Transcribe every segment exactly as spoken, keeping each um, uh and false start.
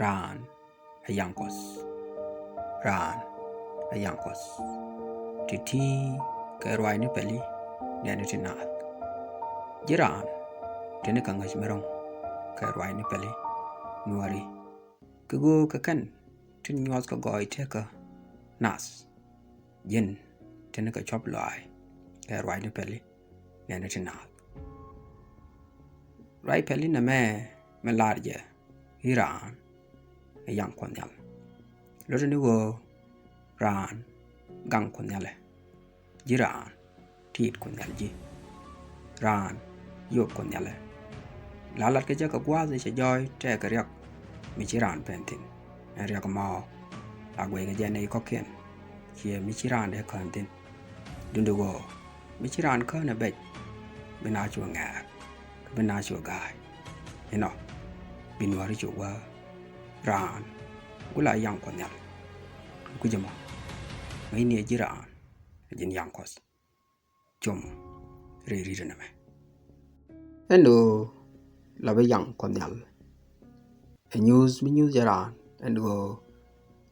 Raan ɛ yaŋ Kuɔth. Raan ɛ yaŋ Kuɔth. Ti̱ti̱ kɛ ruaacni pɛli nɛɛni ti naath. Ji̱ raan teni kɛ ŋäc mi ro̱ŋ kɛ ruaacni pɛli Nuääri. Kɛ ɣöö kɛ kɛn tin nyuɔth kɛ gɔɔy tekä naath. Ji̱n teni kɛ cuɔ̱p lɔaac kɛ ruaacni pɛli nɛɛni ti naath. Ruac pɛli nɛmɛ mi lar jɛ i̱ raan ɛ yaŋ Kuɔth Nhial. Lotdɛ ni ɣöö raan gaŋ Kuɔth Nhial ɛ. Ji̱ raan tiit Kuɔth Nhial ji̱. Raan yop Kuɔth Nhial ɛ. La lat kɛ jɛ kɛ gua̱a̱th cɛ jɔɔy tɛɛkɛ riɛk mi ci raan pɛn thi̱n. Ɛn riɛk mɔ la guɛy kɛ jɛ nɛy kɔ̱kiɛn. Ciɛ mi ci raan dee kään thi̱n. Duundɛ ɣöö mi ci raan kään ɛ bɛc, bi na cu ŋɛɛr kɛ bi na cu ga̱a̱c. Inɔ bi Nuääri cu wä raan gula yaŋ Kuɔth Nhial. Kui̱c ɛmɔ ŋäcni ɛ ji̱ raan ɛ ji̱n yaŋ Kuɔth. Com rɛy ri̱t ɛnɛmɛ. Ɛn ɣöö la bi yaŋ Kuɔth Nhial. Ɛ nyuuth mi nyuuth jɛ raan ɛn ɣöö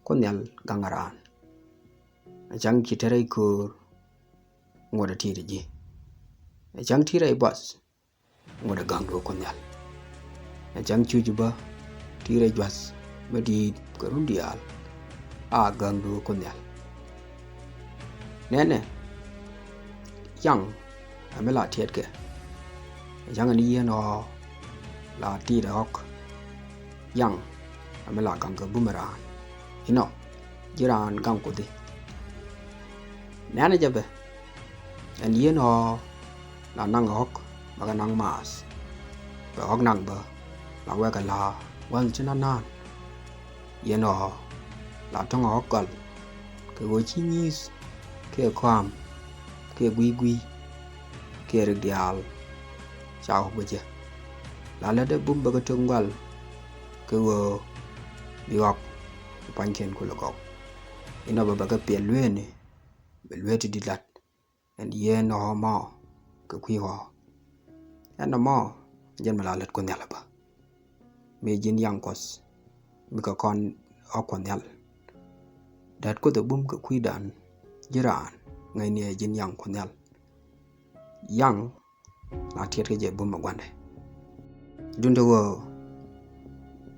Kuoth Nhial gaŋ raan. Ɛ cäŋ ci te rɛy köör ŋuɔ̱t ɛ ti̱i̱t ɛ ji̱. Ɛ cäŋ ti rɛy buath ŋuɔ̱t ɛ gaŋdu Kuoth Nhial. Ɛ cäŋ cuc bä ti rɛy juath mi di̱i̱t kɛ run diaal a gaŋdu Kuoth Nhial. Nɛnɛ yaŋ ɛ mi la tiɛtkɛ. Ɛ cäŋ ni yieen ɣɔɔ la ti̱i̱t ɛ ɣɔ̱k. Yaŋ ɛ mi la gaŋ kɛ bum raan. Inɔ ji̱ raan gaŋ Kuothi. Nɛnɛ jɛ bɛ ɛn yieen ɣɔɔ la naŋ ɛ ɣɔ̱k bɛ kɛ naŋ maath. Bɛ ɣɔ̱k naŋ bä la wɛkɛ la wänh ci na̱nän. Yieen ɣɔɔ la tɔ̱ŋ ɛ ɣɔ̱k gɔl kɛ ɣöö ci nyi̱i̱th kiɛ kɔam kiɛ gui̱i̱ gui̱i̱ kiɛ rik diaal ca ɣɔ̱k bä jɛ. La lätdɛ bum bä kɛ tok gual kɛ ɣöö bi ɣɔ̱k bi pua̱nykiɛn kulɛ gɔw. Inɔ bä bɛ kɛ piɛl lueeni bɛ lueet ti di̱t lat. Ɛn yieen ɣɔɔ mɔ kɛ kui̱ ɣɔɔ. Ɛn nɔmɔ jɛn mi la lät Kuoth Nhial ɛ bä. Mi ji̱n yaŋ Kuɔth mi kɛ kɔn ɣɔ̱k Kuɔth Nhial. Dät Kuoth ɛ bum kɛ kui̱dan ji̱ raan ŋäcni ɛ ji̱n yaŋ Kuɔth Nhial. Yaŋ la tiɛtkɛ jɛ bum ɛ gua̱ndɛ. Duundɛ ɣöö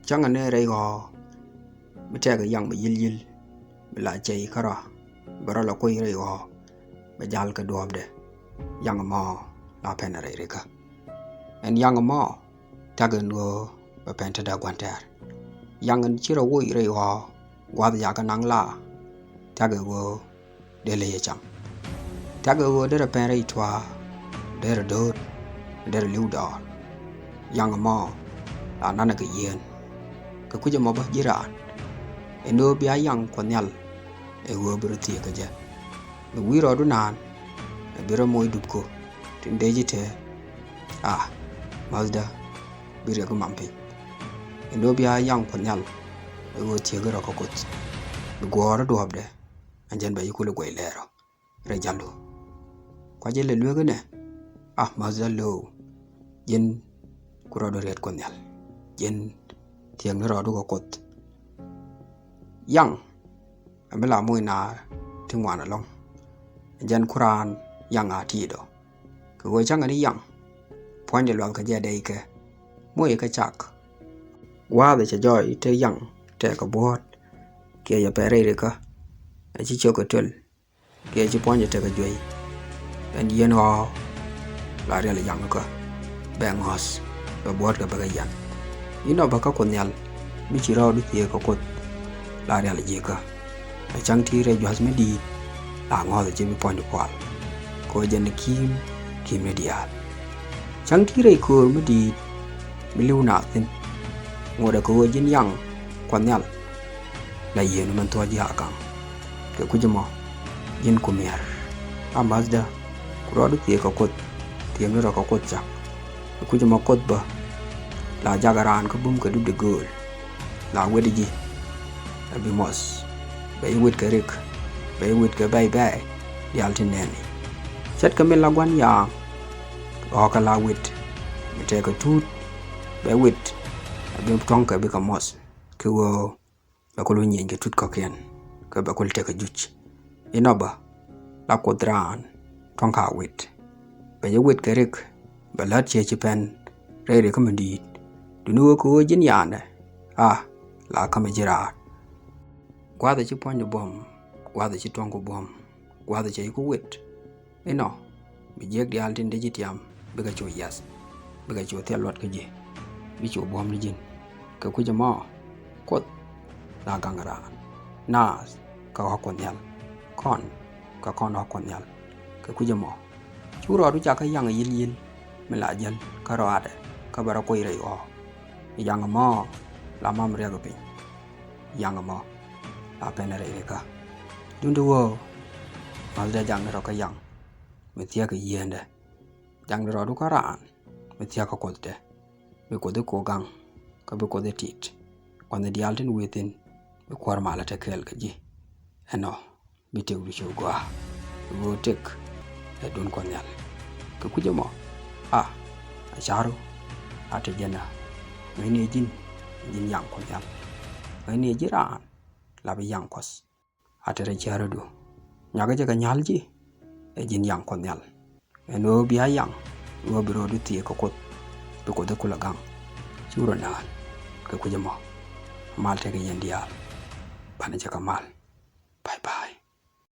cäŋɛ ni rɛy ɣɔɔ mi tɛkɛ yaŋ mi yi̱l yi̱l mi la cɛy kärɔa bɛ rɔ la kuoc rɛy ɣɔɔ bɛ jal kɛ duɔ̱ɔ̱pdɛ. Yaŋ mɔ la pɛn rɛy rikä. Ɛn yaŋ mɔ tɛkɛ ɛn ɣöö bɛ pɛn tetdä gua̱n tɛɛr. Yaŋ ɛn ci rɔ woc rɛy ɣɔɔ gua̱th jakä naŋ la tɛkɛ ɣöö dee ley ɛ cam. Tɛkɛ ɣöö derɛ pɛn rɛy tua̱a̱, derɛ do̱o̱t, derɛ li̱w dɔɔr. Yaŋ ɛmɔ la nanɛ kɛ yieen. Kɛ kui̱c ɛmɔ bä ji̱ raan ɛn ɣöö bia yaŋ Kuɔth Nhial ɛ ɣöö bi rɔ thieekä jɛ. Mi wi̱i̱ rɔɔdu naan ɛ bi rɔ moc dupku tin dee ji̱ tëë. A mäthdä bi riɛk bi mam piny. Ɛn ɣöö bia yaŋ Kuɔth Nhial ɛ ɣöö thieekä rɔ kä Kuoth bi guɔ̱ɔ̱r rɔ duɔ̱ɔ̱pdɛ. Ɛn jɛn bɛ ji̱ kulɛ guɛy lɛɛr rɔ rɛy ja̱ldu. Kua jɛ lɛ lueek inɛ a mäthdä lo̱o̱. Ji̱n ku rɔɔdu riɛt Kuɔth Nhial. Ji̱n thiëëkni rɔɔdu kɛ Kuoth. Yaŋ ɛ mi la moc naar ti ŋuan ɛlɔ̱ŋ. Ɛn jɛn ku raan yaŋ a ti̱i̱t ɔ. Kɛ ɣöö cäŋɛ ni yaŋ puɔ̱nydɛ luath kɛ jɛ dɛy kɛ moc kɛ cak. Gua̱a̱th ɛ cɛ jɔɔy te yaŋ tɛkɛ buɔ̱ɔ̱t kiɛ jɛ pɛr rɛy rikä. Ɛ ci ciök kɛ töl kiɛ ci puɔ̱nydɛ tekɛ juey. Ɛn yieen ɣɔɔ la riɛl yaŋkä bɛ ŋɔ̱th bɛ buɔ̱ɔ̱tkɛ bɛ kɛ yian. Inɔ bä kä Kuoth Nhial mi ci rɔɔdu thieekä Kuoth la riɛl ji̱kä. Ɛ cäŋ ti rɛy jua̱th mi di̱i̱t la ŋɔ̱th ɛ ci bi puɔ̱ny pual. Kɛ ɣöö jɛn ni ki̱i̱m ki̱i̱m ni diaal. Cäŋ ti rɛy köör mi di̱i̱t mi li̱w naath thi̱n. Ŋuɔ̱t ɛ kɛ ɣöö ji̱n yaŋ Kuɔth Nhial la yieen mɛn thuɔ̱ɔ̱c ji̱ a ka̱ŋ. Kɛ kui̱c ɛmɔ ji̱n ku mi̱er a mäthdä ku rɔɔdu thieekä Kuoth. Thieekni rɔ kɛ Kuoth cak. Kɛ kui̱c ɛmɔ Kuoth bä la jakä raan kä bum kɛ dupdɛ gööl. La wet ji̱ ɛ bi muɔth bɛ ji̱ wet kɛ rik bɛ ji̱ wet kɛ bɛy bɛy diaal ti nɛɛni. Ce̱tkɛ min la gua̱n yaaŋ ɣɔ̱ɔ̱kɛ la wet mi tɛkɛ tuut bɛ wet ɛ bi tuɔ̱ŋkɛ bikɛ muɔth. kɛ ɣöö bɛ kul wä nyieny kɛ tut kɔ̱kiɛn, kɛ bɛ kul tekɛ juc. Inɔ bä, la Kuoth raan tuɔ̱ŋ ka wet. Bɛ jɛ wet kɛ rik, bɛ lät ciɛ ci pɛn rɛy rik kä mi di̱i̱t. Duni ɣöö kɛ ɣöö ji̱n ya̱a̱ndɛ, a la kä mi ji̱ raar. Gua̱a̱th ɛ ci puɔ̱ny di buɔ̱m, gua̱a̱th ɛ ci tuɔ̱ŋ ku buɔ̱m, gua̱a̱th ɛ cɛ yi ku wet. Inɔ, bi jiɛk diaal tin dee ji̱ tiam, bikɛ cu yiath, bikɛ cu thil luɔt kä ji̱, bi cu buɔ̱m ni ji̱n. Kɛ kui̱c ɛmɔ, Kuoth la gaŋ raan, naath kɛ ɣɔ̱k Kuɔth Nhial, kɔn kɛ kɔn ɣɔ̱k Kuɔth Nhial. Kɛ kui̱c ɛmɔ, cu rɔɔdu ca kä yaŋ yil yil, mi la jäl kä rɔaadɛ, kä bɛ rɔ kui̱ rɛy ɣɔ̱ɔ̱k. Yaŋ ɛmɔ la mam riɛk piny. Yaŋ ɛmɔ la pɛn rɛy rikä. Dundi wä, math dee jaŋ ni rɔ kä yaŋ mi thia̱k kɛ yieenɛ. Jaŋ ni rɔɔdu kä raan mi thia̱k kä Kuothdɛ. Bi Kuoth i̱ kok gaŋ, kä bi Kuoth i̱ tit. Kuɔth ni diaal tin wee thi̱n, bi Kuäär malä te kɛɛl kɛ ji̱. Ɛnɔ, bi tëkdu cu gɔaa, bi wee tëk ɛ duŋ Kuɔth Nhial. Kɛ kui̱c ɛmɔ, a, a ca̱ru, a te jɛn ɛ, ŋäcni ɛ ji̱n, ji̱n yaŋ Kuɔth Nhial. Ŋäcni ɛ ji̱ raan, la bi yaŋ Kuɔth. A te rɛy cärädu, nyakä jɛ kɛ nyal ji̱, ɛ ji̱n yaŋ Kuɔth Nhial. Ɛn ɣöö bia yaŋ, ɣöö bi rɔɔdu thiee kɛ Kuoth, bi Kuoth i̱ kulɛ gaŋ. Cu rɔ nään, kɛ kui̱c ɛmɔ, mal tekɛ yɛn diaal. Banɛ jɛ kɛ mal. Bye bye.